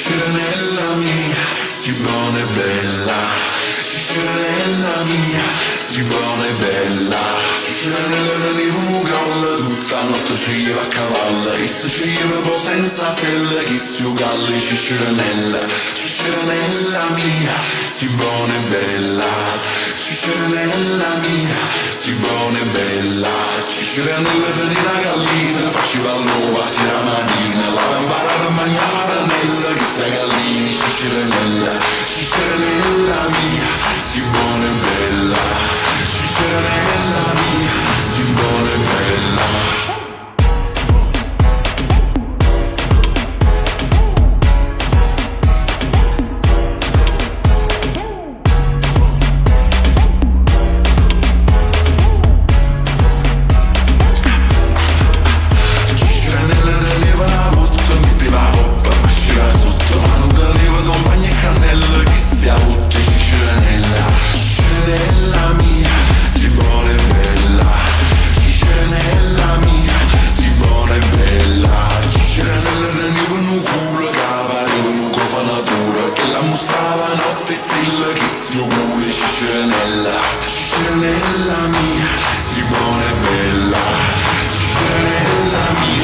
Cicerenella mia, si bona e bella. Cicerenella mia, si bona e bella. Cicerenella teneva nu gallo, tutta 'a notte ce jeva a cavallo. Isso ce jeva po' senza sella, chisto è 'o gallo 'e Cicerenella. Cicerenella mia, si bona e bella. Cicerenella mia, si bona e bella. Cicerenella teneva 'na gallina, faceva ll'ova sera e matina. L'ave 'mparata a magnà farenella, chesta gallina 'e Cicerenella. Cicerenella mia, si bona e bella. Cicerenella mia, si bona e bella. Cicerenella teneva 'na votte, metteva 'a coppa, asceva sotto, ma nun teneva compagno e cannella, chesta è 'a votte 'e Cicerenella. Cicerenella mia, si bona e bella. Cicerenella mia, si bona e bella. Cicerenella teneva nu culo ca pareva nu cofanaturo e l'ammustava 'a notte 'e stelle, chisto è 'o culo 'e Cicerenella. Cicerenella mia, si bona e bella. Cicerenella mia.